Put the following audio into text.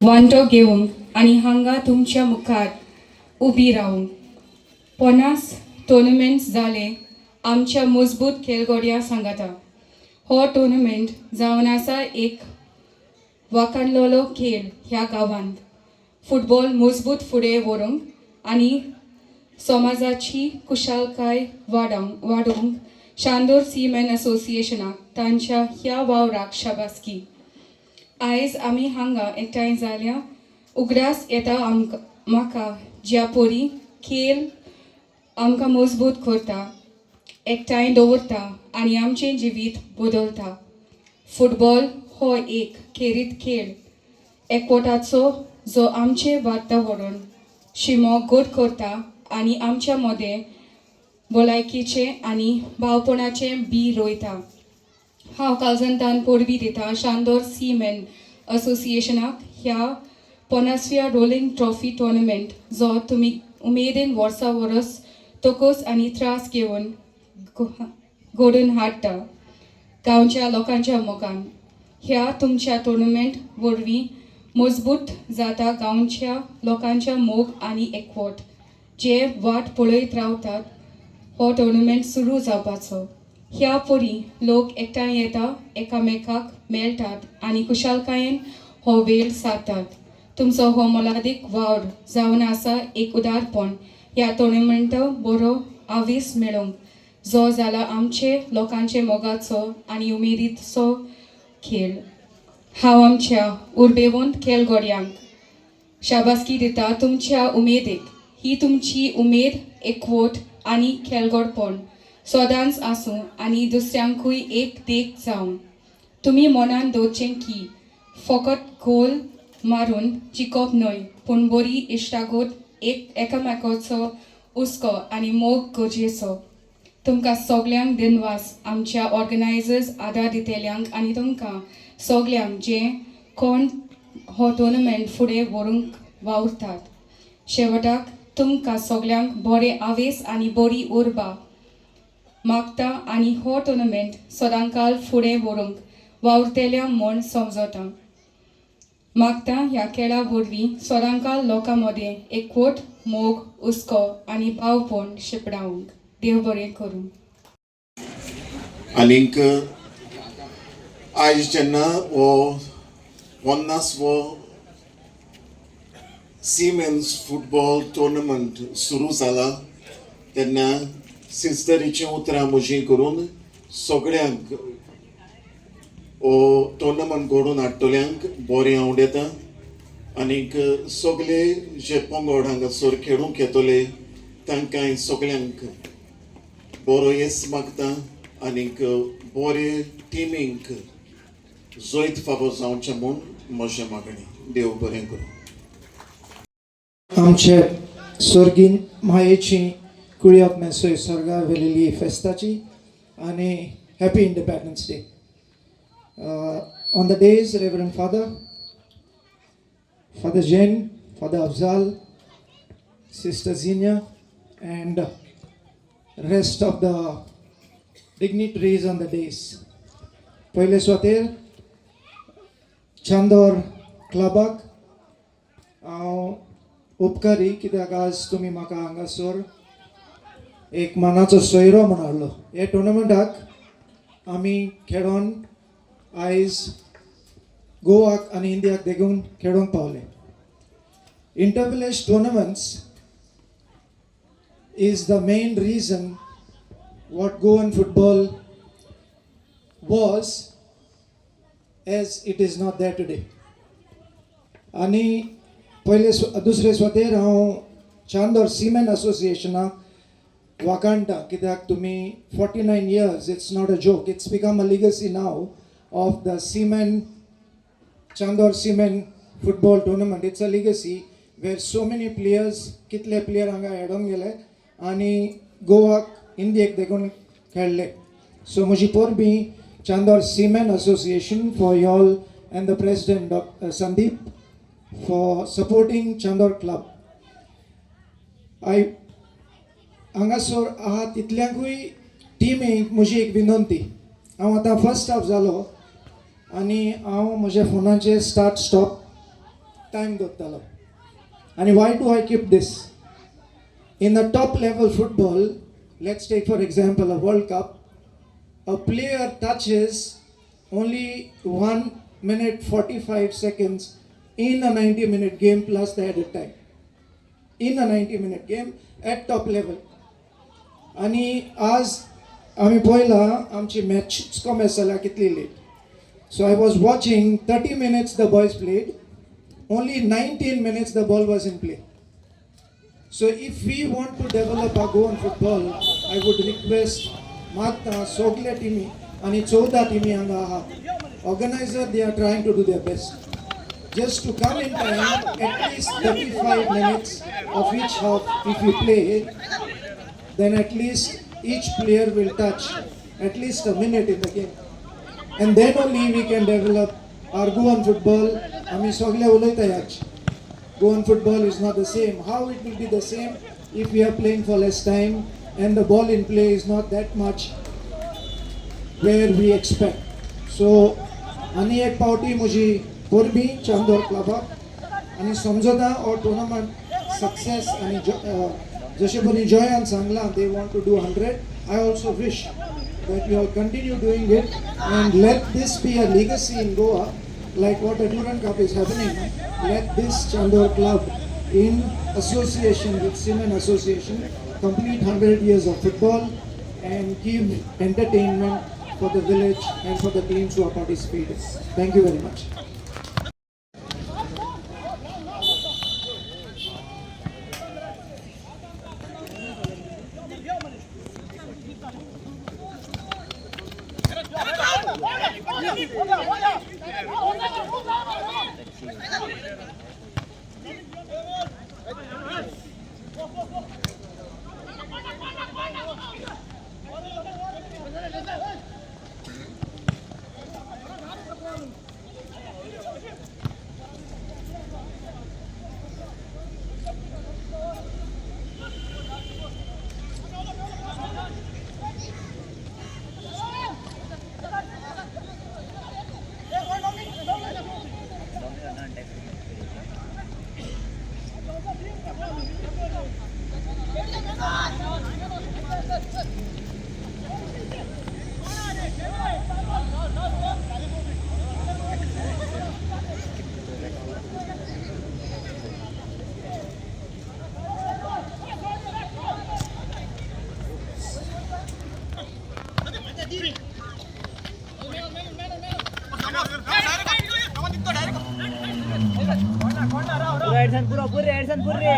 वांटो घेवंक आनी हांगा तुमच्या मुखार उबी रावंक. 50 टोर्नामेंट्स जाले आमच्या मजबूत खेळगड्या सांगाता. हो टोर्नामेंट जावन आसा एक वाखाणलेलो खेळ ह्या गांवांत फुटबॉल मजबूत फुडें व्हरूंक आनी समाजाची कुशालकाय वाडोवंक. चांदोर सीमॅन असोसिएशनाक तांच्या ह्या वावराक शाबासकी. आयज आमी हांगा एकठांय जाल्या, उगडास येता आमकां म्हाका ज्या परी खेळ आमकां मजबूत करता, एकठांय दवरता आनी आमचें जिवीत बदलता. फुटबॉल हो एक खेरीत खेळ एकवटाचो, जो आमचें वातावरण शिमो घट करता आनी आमच्या मदें भलायकेचें आनी भावपणाचें बी रोयता. हांव काळजांतान परबीं दिता चांदोर सीमॅन असोसिएशनाक ह्या 50व्या रोलिंग ट्रॉफी टोर्नामेंट, जो तुमी उमेदीन वर्सा वर्स तकस आनी त्रास घेवन घडोवन हाडटा गांवच्या लोकांच्या मोगान. ह्या तुमच्या टोर्नामेंट वरवीं मजबूत जाता गांवच्या लोकांच्या मोग आनी एकवट, जे वाट पळयत रावतात हो टोर्नामेंट सुरू जावपाचो. ह्या परी लोक एकठांय येता, एकामेकाक मेळटात आनी खुशालकायेन हो वेळ सारतात. तुमचो हो मोलादीक वावर जावन आसा एक उदारपण ह्या टोर्नामेंटा बरो आवेस मेळोवंक, जो जाला आमचे लोकांचे मोगाचो आनी उमेदीचो खेळ. हांव आमच्या उर्बेवंत खेळगड्यांक शाबासकी दिता तुमच्या उमेदीक. ही तुमची उमेद, एकवट आनी खेळगडपण सदांच आसूं आनी दुसऱ्यांकूय एक देख जावं. तुमी मनान दवरचें की फकत गोल मारून जिखप न्हय, पूण बरी इश्टागत, एक एकामेकाचो हुस्को आनी मोग गरजेचो. तुमकां सगल्यांक दिनवास, आमच्या ऑर्गनायजर्स, आदार दितल्यांक आनी तुमकां सगल्यांक जे कोण हो टोर्नामेंट फुडें व्हरूंक वावुरतात. शेवटाक तुमकां सगल्यांक बरें आवेस आनी बरी उर्बा मागता आनी हो टोर्नामेंट सदांकाल फुडें व्हरूंक वावुरतल्या म्हूण समजता. मागता ह्या खेळा वरवीं सदांकाल लोकां मदें एकवट, मोग, हुस्को आनी भावपण शिंपडावंक. देव बरें करूं. आनीक आयज जेन्ना हो 50वो सीमेन्स फुटबॉल टुर्नामेंट सुरू जाला, तेन्ना सिजदरीचीं उतरां म्हजीं करून सगळ्यांक, हो टुर्नामेंट घडोवन हाडटल्यांक बरें आवडटा आनीक सगळे जे पंगड हांगासर खेळूंक येतले, तांकां सगळ्यांक बरो येस मागता आनीक बरे टिमींक जैत फावो जावचें म्हूण म्हजें मागणें. देव बरें करूं. आमचे स्वर्गीन मायेची कुळयाक मेसोय स्वर्गा वेलेली फेस्ताची आनी Happy Independence Day. On the dais, Reverend Father, Father Jen, Father Afzal, Sister Zinia and rest of the dignitaries on the dais. पयले सुवातेर चांदोर क्लबाक हांव उपकारी, कित्याक आज तुमी म्हाका हांगासर एक मानाचो सोयरो म्हण हाडलो. हे टुर्नामेंटाक आमी खेळोन आयज गोवाक आनी इंडियाक देखून खेळोंक पावले. Intervillage tournaments is the main reason what Goan football was, as it is not there today. आनी पयले दुसरे सुवातेर हांव चांदोर सिमेन असोसिएशनाक वाखाणटा, कित्याक तुमी 49 years, it's not a joke. It's become a legacy now of the seamen, Chandor Seamen football tournament. It's a legacy where so many players, कितले player हांगा hadron गेले आनी गोवाक, इंडियेक देखून खेळ्ळे. सो म्हजी परबी Chandor semen association for y'all and the president Doctor Sandeep for supporting Chandor Club. I हांगासर आहा तितल्यांकूय टिमीक म्हजी एक विनंती. हांव आतां फर्स्ट हाफ जालो आनी हांव म्हज्या फोनाचेर स्टार्ट स्टॉप टायम दवरतालो. आनी why do I keep this? In the top level football, let's take for example a World Cup, a player touches only 1 minute 45 seconds in a 90-minute game plus the added time. In a 90-minute game at top level. आनी आज आमी पळयलां आमची match कॉमेस जाल्या कितली late. So I was watching 30 minutes the boys played, only 19 minutes the ball was in play. So if we want to develop our Goan football, I would request मागता सगल्या टिमी आनी 14 टिमी हांगा आहा. Organizer, they are trying to do their best. Just to come in time, at least 35 minutes of each half if you play, then at least each player will touch at least a minute in the game. And then only we can develop our Goan football. आमी सगळे उलयता ह्याच. Goan football is not the same. How it will be the same if we are playing for less time and the ball in play is not that much where we expect? So, आनी एक पावटी म्हजी परबी चांदोर क्लबाक आनी समजता हो tournament success आनी जशें परी जॉयान सांगलां, they want to do 100. I also wish that you all continue doing it and let this be a legacy in Goa, like what a Durand Cup is happening. Let this Chandor Club in association with Seamen Association complete 100 years of football and give entertainment for the village and for the teams who are participating. Thank you very much. पुरा Edson, पुरा पुरे Edson, पुरे.